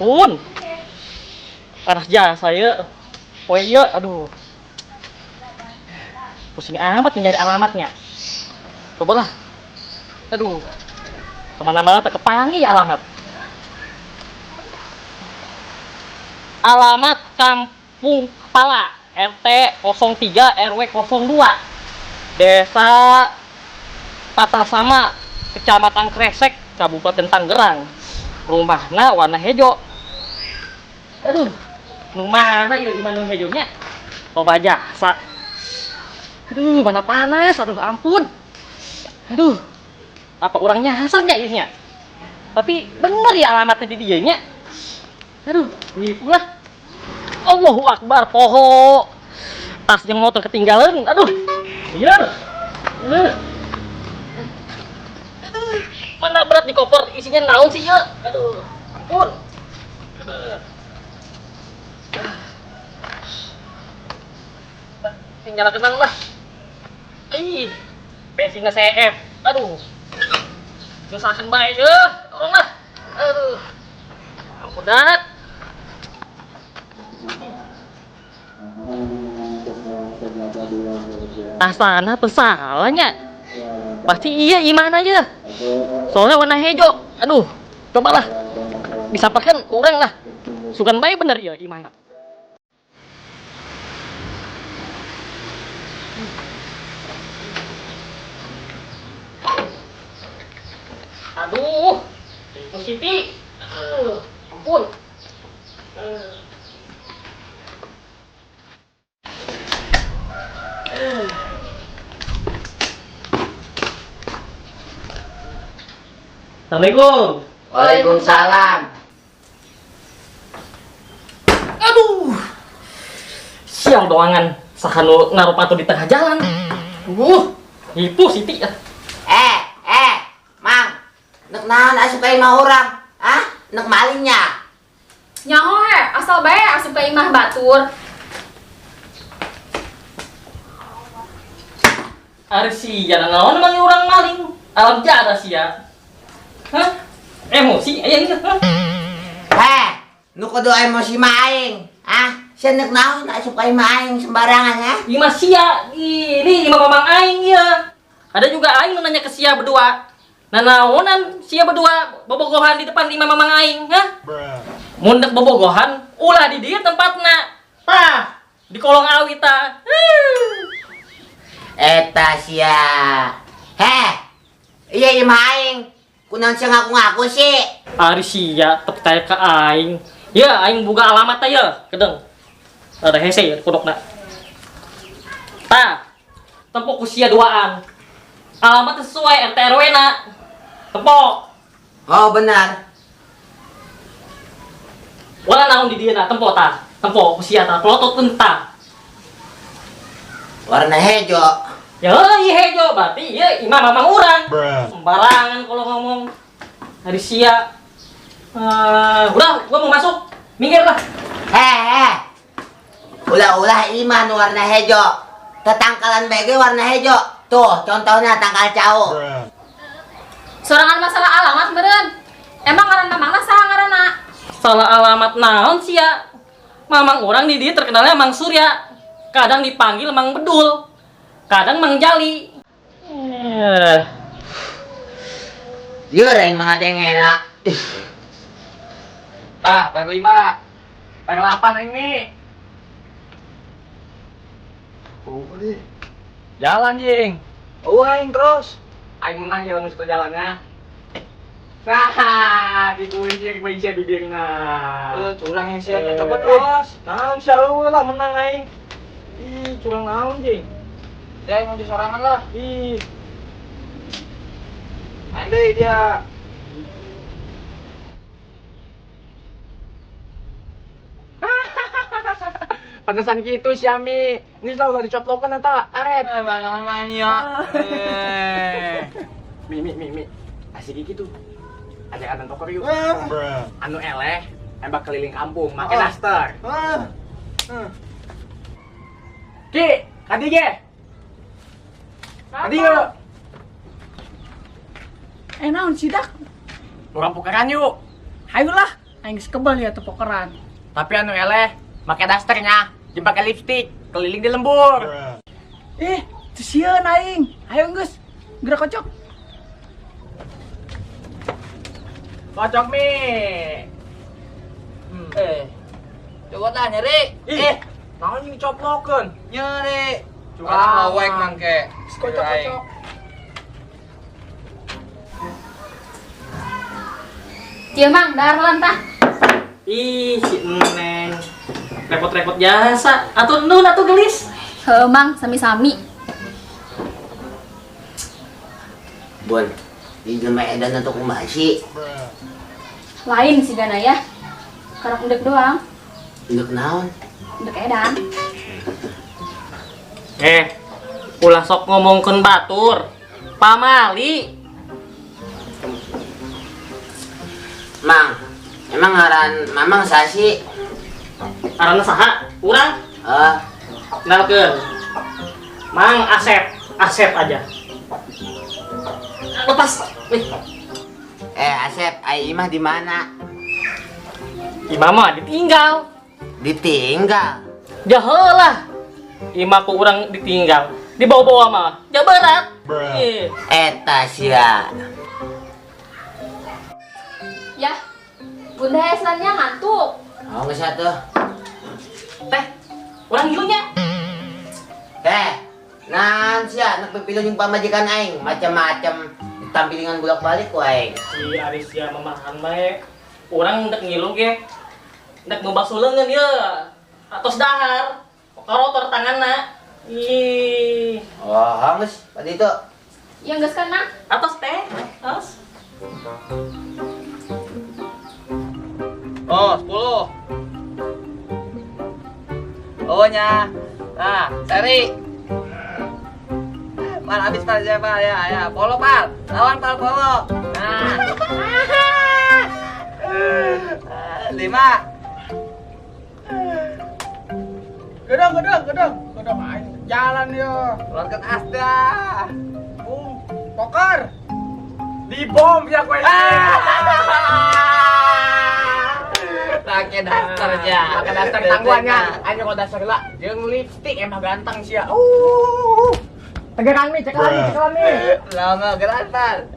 Ampun. Panas jasa ya. Oh iya, aduh. Pusing amat nyari alamatnya. Cobalah. Aduh. Kemana-mana tak kepanggil alamat. Alamat Kampung Kepala, RT 03 RW 02, Desa Patasama, Kecamatan Kresek, Kabupaten Tangerang. Rumahna warna hijau. Aduh, rumahna ieu imah nu hejonya? Loba jasa. Aduh, mana panas, aduh ampun. Aduh, apa orangnya nyasar nya ieu nya? Tapi bener ya alamatnya di dieu nya. Aduh, lah. Allahu Akbar, poho. Tas yang motor ketinggalan. Aduh. Liar. Aduh. Mana berat di koper, isinya naon sih ya? Aduh, ampun. Tinggal kenang lah. Ih, bensinnya CF. Aduh. Nyusahkan baik ya, tolong lah. Aduh. Ampun dah. Asana pesalahnya. Pasti iya iman aja. Soalnya warna hijau. Aduh, cobalah. Disampaikan kurang lah. Sukan baik bener ya iman. Aduh, Siti. Aduh, ampun. Assalamualaikum. Waalaikumsalam. Aduh. Sial doangan saha nu naruh patu di tengah jalan. Itu Siti ya. Mang. Nek naon asup ka imah urang? Hah? Nek malingnya. Nyaho he, asal bae asup ka imah batur. Ari sia naon emang urang maling? Alam jada sia. Hah? Emosi aya ieu. Heh, nu kudu emosi mah aing. Hah? Sia nek naon asup ka imah aing sembarangan ha? Imah sia, ini imah mamang aing ya. Ada juga aing nu nanya ke sia berdua. Nah, naonan sia berdua bobogohan di depan imah mamang aing, hah? Mun dek bobogohan, ulah di dieu tempatna. Tah, di kolong awi tah. Eta sia. Heh. Iya imah aing. Kunaon sia ngaku-ngaku sih? Ari sia teu percaya ka aing. Ya aing boga alamat teh ya, kedeng. Ada hese ya kodokna. Tah, tempok ku sia duaan. Alamat sesuai RT RW na. Tempok. Oh benar. Wala naon di dieu na, tempok tah. Tempok ku sia tah, pelotot tah. Warna hejo. Ya iya hejo, berarti iya imah mamang urang. Sembarangan kalau ngomong. Hari sia. Udah, gua mau masuk. Minggir lah. Heh. Ulah-ulah imah nu warna hejo. Tetangkalan BG warna hejo. Tuh, contohnya tangkal cau. Sorangan masalah alamat meureun. Emang ngaran mamangna saha ngaranna? Salah alamat naon sia? Mamang orang di dieu terkenalnya Mang Surya. Kadang dipanggil Mang Bedul. Kadang Mang Jali. Lieur aing mah ngadengena. Tah, per 5. Per 8 aing nih. Oh, deh. Jalan, Jing. Oh, aing terus. Aing menang jalan situ jalannya. Nah, dikunci kunci bibirna. Curang yang sia cepet bos. Naon sia lah menang aing. Ih, curang naon, Jing? Ya, aing mau sorangan lah. Ih. Andai dia. Pantesan gitu si Ami. Ini selalu dicoplokan eta aret. Bang main ya. Mi mi mi mi. Asik gitu. Ajakan toker yuk. Anu eleh, embak keliling kampung, make daster. Ki, kadi ge. Kadi yuk. Naon sih dak? Urang pukaran yuk. Hayu lah. Aing geus kebal ya teu pokeran. Tapi anu eleh, make dasternya, jeung pake lipstick, keliling di lembur. Eh, teu sieun aing. Ayo geus. Gerak kocok. Kocok mi. Eh. Coba tah nyeri. Ih, naon yang dicoplokeun? Nyeri. Curang. Lawek mangke. Kocok kocok. Ieu Mang, dahar heula tah. Ih, si Neng. Repot-repot jasa. Atuh nun atuh gelis. Heuh Mang, sami-sami. Bun, di jelema edan atau kumaha sih? Lain sih gana ya. Karak endek doang, Endek naon? endek edan. Eh, ulah sok ngomongkeun batur. Pamali. Mang, emang ngaran Mamang saha sih? Ngaranna saha? Urang Eh, kenalkeun. Mang Asep, Asep aja. Lepas. Wih, Asep, ai imah di mana? Imah mah ditinggal. Ditinggal. Jahelah. Imah ku urang ditinggal. Dibawa-bawa mah. Ja berat. Ih. Eta sia. Ya. Bunda Eslannya ngantuk. Oh, geus atuh. Teh, urang ngilunya. Teh, naon sia nek pipilun jeung pamajikan aing, macam-macam tampilingan bolak-balik ku aing. Si Aris ya mamahan bae. Urang ndek ngilu ge. Ndek membasuh leungeun ye. Atos dahar. Karotor tanganna. Ih. Oh, geus, padi itu. Ya geus kan, Mang? Atos teh. Atos. Oh, 10. Oh nya. Nah, seri. Pal habis pal ya pal ya ya. Polo pal. Lawan pal polo. Nah. 5. Gedong gedong gedong. Gedong aing jalan yo. Keluarkan asda. Bung, poker. Dibom ya kowe. Pakai dasternya. Pakai daster tangguhannya. Ayo kok daster lah. Jeung lipstick emang ganteng sih ya. Tegeran mi, cekelan mi, cekelan mi. Lama geran pal.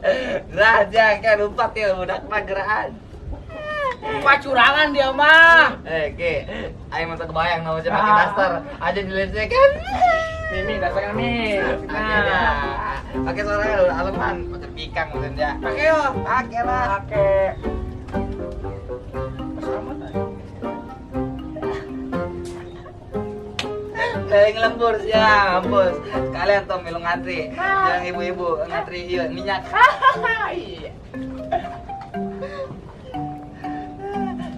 Gerah aja kan lupa ya budak mah gerahan. Wah, curangan dia mah. Eh, Ki, aing mah kebayang nama saya pakai daster. Aja di lipstick kan. Mi, dasternya mi. Pakai dah. Pakai suara lu aleman, pakai pikang mungkin ya. Pakai yo. Pakai lah. Pakai. Selamat aja. Keliling lembur sih ya, mampus. Sekalian tuh milu ngantri. Jangan ibu-ibu ngantri iya minyak. Iya.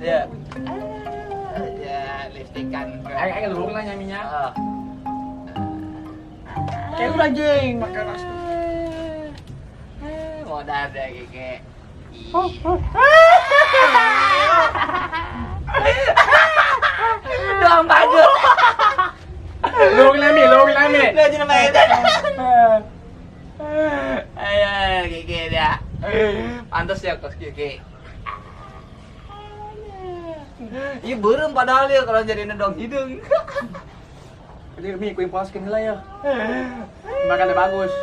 Ya. Ya, lipstikan. Aing aing luhur nanya minyak. Oh. Kayak udah jeng makan nasi. Modal deh Kiki. Doang baju. Luhur lami, luhur lami. Baju namanya itu. Ayo Kiki dah. Pantes ya kos Kiki. Iya berem padahal ya kalau jadi nedong hidung. Jadi mi ku imposkeun heula ya. Makannya bagus.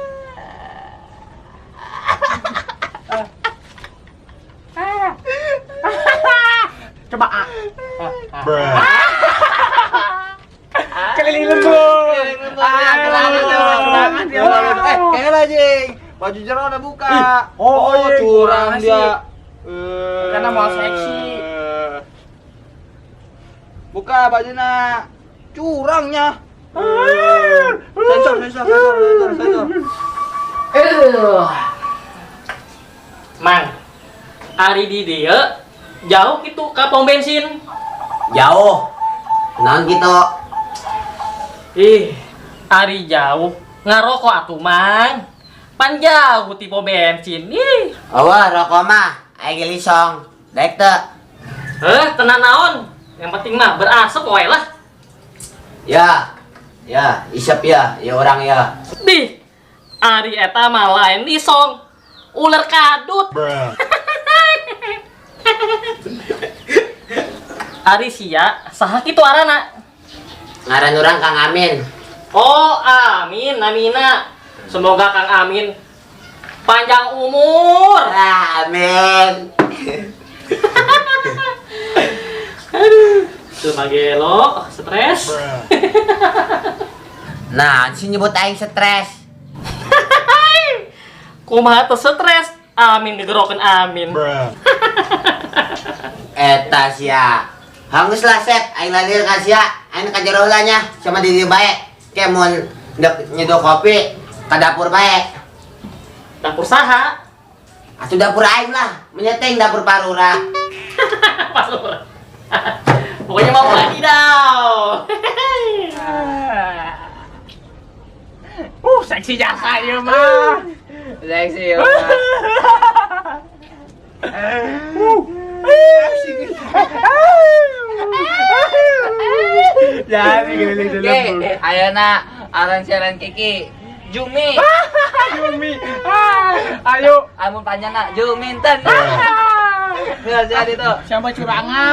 Coba A. Keliling lembur. Keliling lembur ya, keliling lembur. Kayaknya lah jing. Baju jeruk udah buka. Oh, iya, curang kurang dia. sih. Karena mau seksi. Buka bajunya. Curangnya. Sensor, sensor, sensor, sensor, sensor. Mang, ari di dieu jauh gitu ka pom bensin. Jauh. Naon gitu? Ih, ari jauh ngarokok atuh Mang. Pan jauh ti pom bensin. Ih. Oh, rokok mah aing lisong. Daek teu? Heh, tenan naon? Yang penting mah berasap wae lah. Ya. Ya, isep ya, ya orang ya. Dih, ari eta mah lain lisong. Ular kadut. Ari sia saha kitu arana? Ngaran urang Kang Amin. Oh, Amin, namina. Semoga Kang Amin panjang umur. Ah, amin. Aduh, tuh magelo, stres. Nah, si nyebut aing stres. Kumaha teu stres? Amin digerokeun amin. Eta sia. Hanggeus lah Sep, aing lalir ka sia, aing ka jero heula nya, sama di dieu bae. Ke mun ndek nyeduh kopi ka dapur bae. Dapur saha? Atuh dapur aing lah, menyeting dapur parura. Parura. Pokoknya mau wadidaw. Seksi jasa ieu mah. Seksi ieu mah. Jadi gini dulu. Oke, ayeuna aran siaran Kiki. Jumi. Jumi. Ayo. Amun panjangna Juminten. Nggak jadi tuh. Siapa curangan?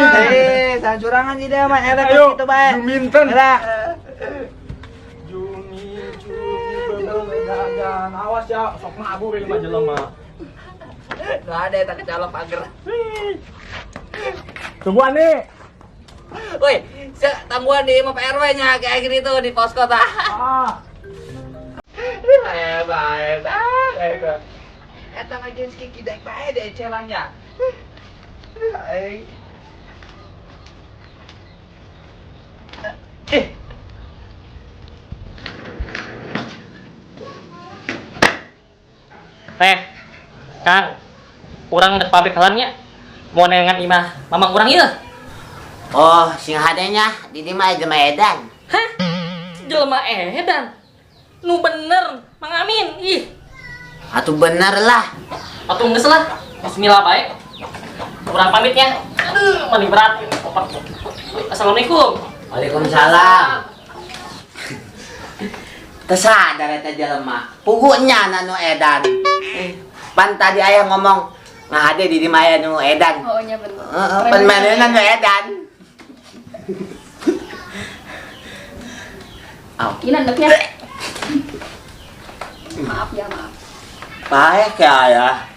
Sama curangan sih dia mah. Eta Ayo, gitu bae. Juminten. Eta. Jumi, Jumi, dagang. Awas ya, sok mabur ini mah jelema. Nggak ada eta kecolok pagar. Tungguan nih. Woi, tangguhan di imah Pak RW nya kayak gini tuh di posko tah. Ah. Bae, bae. Eta mah jeung Kiki daek bae deh celangnya. Aing. Teh, Kang, urang dek pabrik halannya. Mau nengan imah mamang urang ieu. Oh, sing hadenya di dieu mah jelema edan. Hah? Jelema edan? Nu bener, Mang Amin. Ih. Atuh bener lah. Atuh geus lah. Bismillah bae. Urang pamitnya. Aduh, mani berat. Assalamualaikum. Waalaikumsalam. Teu sadar eta jelema. Pugunya nu edan. Pan tadi ayah ngomong ngahade di dieu mah aya nu edan. Oh, nya bener. Heeh, pan manehna nu edan. Au. Ini nendeknya. Maaf ya, maaf. Paeh ke ayah.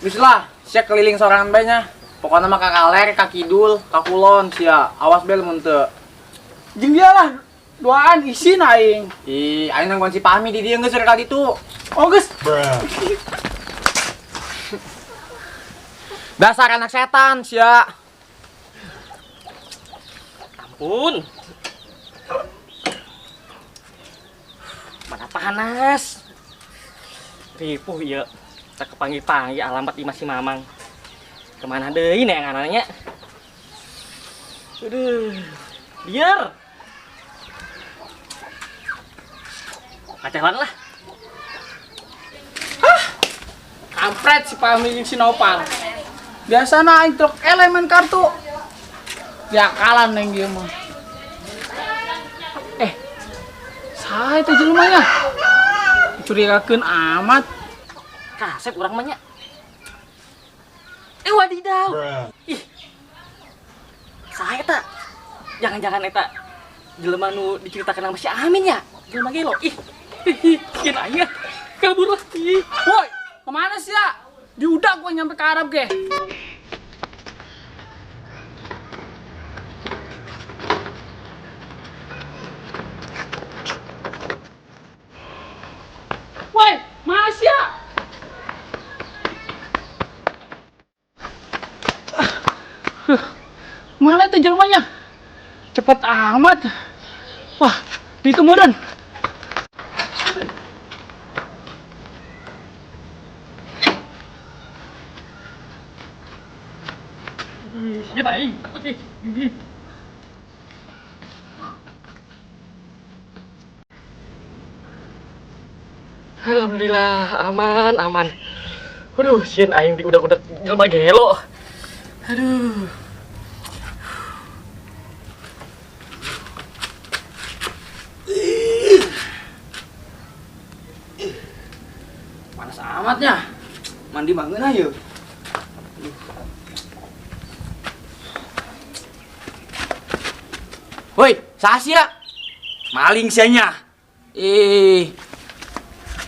Geus lah, sia keliling sorangan bae nya. Pokona mah ka kaler, ka kidul, ka kulon sia. Awas bel mun teu. Jeung dia lah, duaan isin aing. Ih, aing nangguan si Pahmi di dieu geus rek ka ditu. Oh, geus. Dasar anak setan sia. Ampun. Mana panas. Ripuh ieu. Tak kepanggih-panggih alamat imah si Mamang. Kemana deui neanganna? Aduh. Liar. Kacelan lah. Hah? Kampret si Pahmi jeung si Nopal. Biasana aing truk elemen kartu. Diakalan neng ieu mah. Saha eta jelemanya? Curigakeun amat. Kasep urang mah nya. Wadidaw. Ih. Saha eta? Jangan-jangan eta jelema nu diceritakan sama si Amin ya? Jelema gelo. Ih. Ih, aing kabur lah. Ih. Woi, kemana sih ya? Diudak gua nyampe ke Arab ge. Woi, mana sih ya? Mana itu jelmanya? Cepet amat. Wah, itu meureun. Alhamdulillah, aman, aman. Aduh, sieun aing diudak-udak jelema gelo. Aduh. Panas amatnya. Mandi banget ayo. Woi, saha sia? Maling sianya. Ih.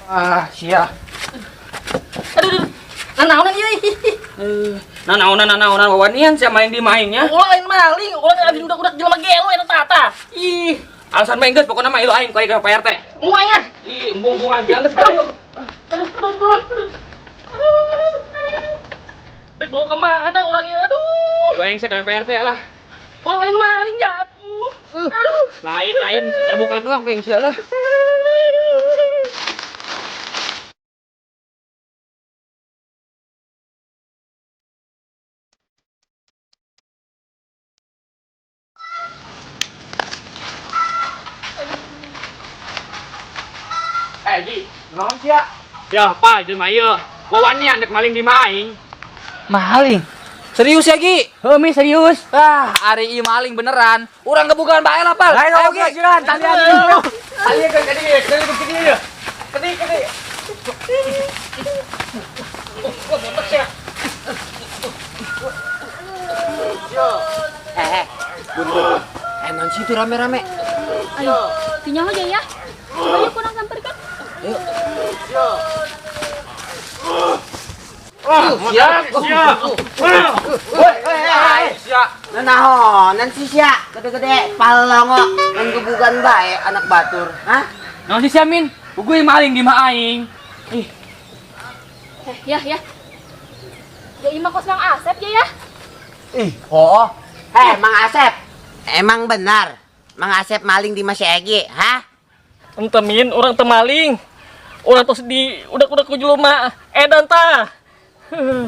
Ah, sia. Aduh, aduh. Nanaonan ieu ih. Nanaonan nanaonan wawanian sia maling di maingnya. Ulah lain maling, ulah abis udak-udak jelema gelo eta tata. Ih, alasan main geus pokokna mah ilu aing ku aing ka Pak RT. Moal. Ih, embung-embung aja geus ayo. Aduh, aduh, aduh. Aduh. Bawa kemana orangnya? Aduh. Lu aing sia ka Pak RT lah. Ulah lain maling jatuh. Aduh. Lain lain, bukan doang kayak sia lah. Eh, Ji, Naon sia? ya apa jelema ieu? Wawanian dek maling di maing. Maling. Serius ya, Gi? Heuh, Mi, serius. Ah, ari ieu maling beneran. Urang gebugan bae lah, Pal. Lain Ayo, oge Gi. jiran, talian. Talian ke kadi, kadi ke kadi. Kadi kadi. Eh, eh, bun bun. Eh, non situ rame-rame. Aduh, tinyaho aja ya. Coba yuk kurang samperkan. Siap, siap. Woi, woi, eh, Sia. Nanahonan si sia, gede-gede palongo, ngan gebugan bae anak batur. Hah? Naon sih sia Min? Uguy maling di mah aing. Ih, Eh, ya, ya. Ya imah kos Mang Asep ya ya. Ih, oh. Heh, Mang Asep. Emang benar Mang Asep maling di Mas Egi, hah? Ente Min, orang teu maling. Orang tos di udak-udak ku jelema edan tah.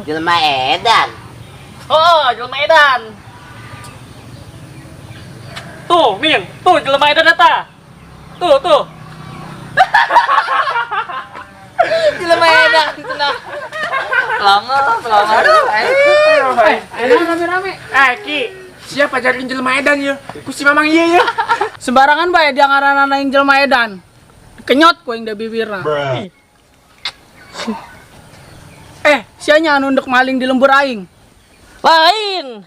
Jelema edan. Oh, jelema edan. Tuh, Min, tuh jelema edan eta. Tuh, tuh. Jelema edan cenah. Pelongo, pelongo. Aduh, Eh, ayo rame-rame. Eh, Ki. Sia pajarin jelema edan ye. Ku si Mamang ieu ye. Sembarangan bae dia ngaranana yang jelema edan. Kenyot ku aing da bibirna. Eh, sianya anu ndek maling di lembur aing. Lain.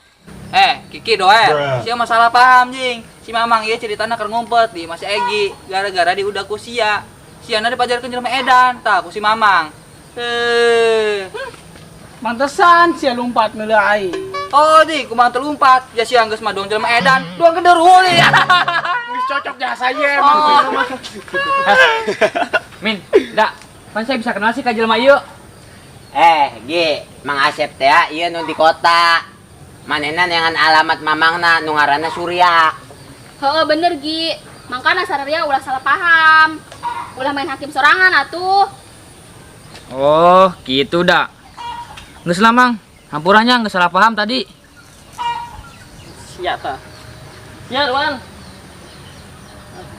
Eh, Kiki doer. Sia masalah paham, jing. Si Mamang ieu ceritana keur ngumpet di Mas Egi gara-gara diudak ku sia. Siana dipajarkeun jelema edan, tah ku si Mamang. Eh. Pantesan sia lompat meuleuh aing. Oh, di kumaha telumpat. Ya sia geus mah doang jelema edan, doang genderuwo deui. Geus cocok jasa ye emang. Min, dak, pan saya bisa kenal sih ka jelema ieu. Eh, Gi, Mang Asep teh ieu nu di kota. Manehna neangan alamat mamangna nu ngaranna Surya. Heeh, bener Gi. Mangkana sararia ulah salah paham. Ulah main hakim sorangan atuh. Oh, gitu dak. Geus lah, Mang. Hampurannya geus salah paham tadi. Sia tah. Sia, Wan.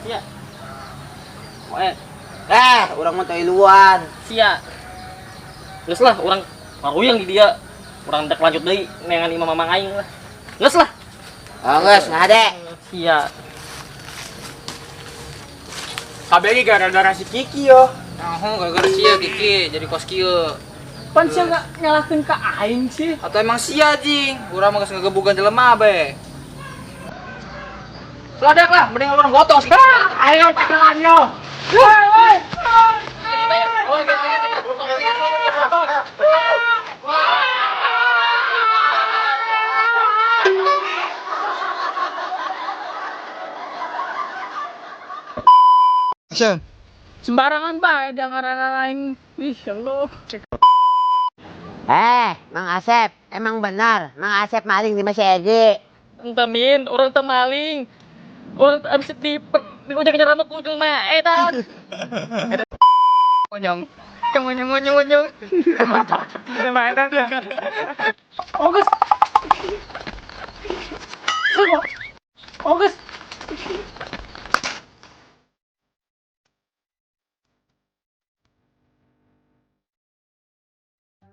Sia. Wae, Eh, urang mah teu iluan. sia. Geus lah, urang paruyang di dia. Urang dek lanjut deui neangan imah mamang aing lah. Geus lah. Oh, geus, ngade. Sia. Kabeh ge gara-gara si Kiki yo. Nah, gara-gara sia Kiki jadi kos kieu. Pan sia nggak nyalahkeun ka aing sih. Atau emang sia jing? Urang mah geus ngegebugan jelema be. Seladak lah, mending urang gotong sih. Ayo cekelan yo. Woi, woi. Sembarangan bae dia ngaranana aing. Ih, ya Allah. Eh, Mang Asep, emang benar Mang Asep maling di Mas Egi. Ente Min, urang teu maling. Urang abis di diujak nyerang ku jelema edan. Konyong. Konyong konyong konyong. Jelema edan ya. Ogus. Ogus.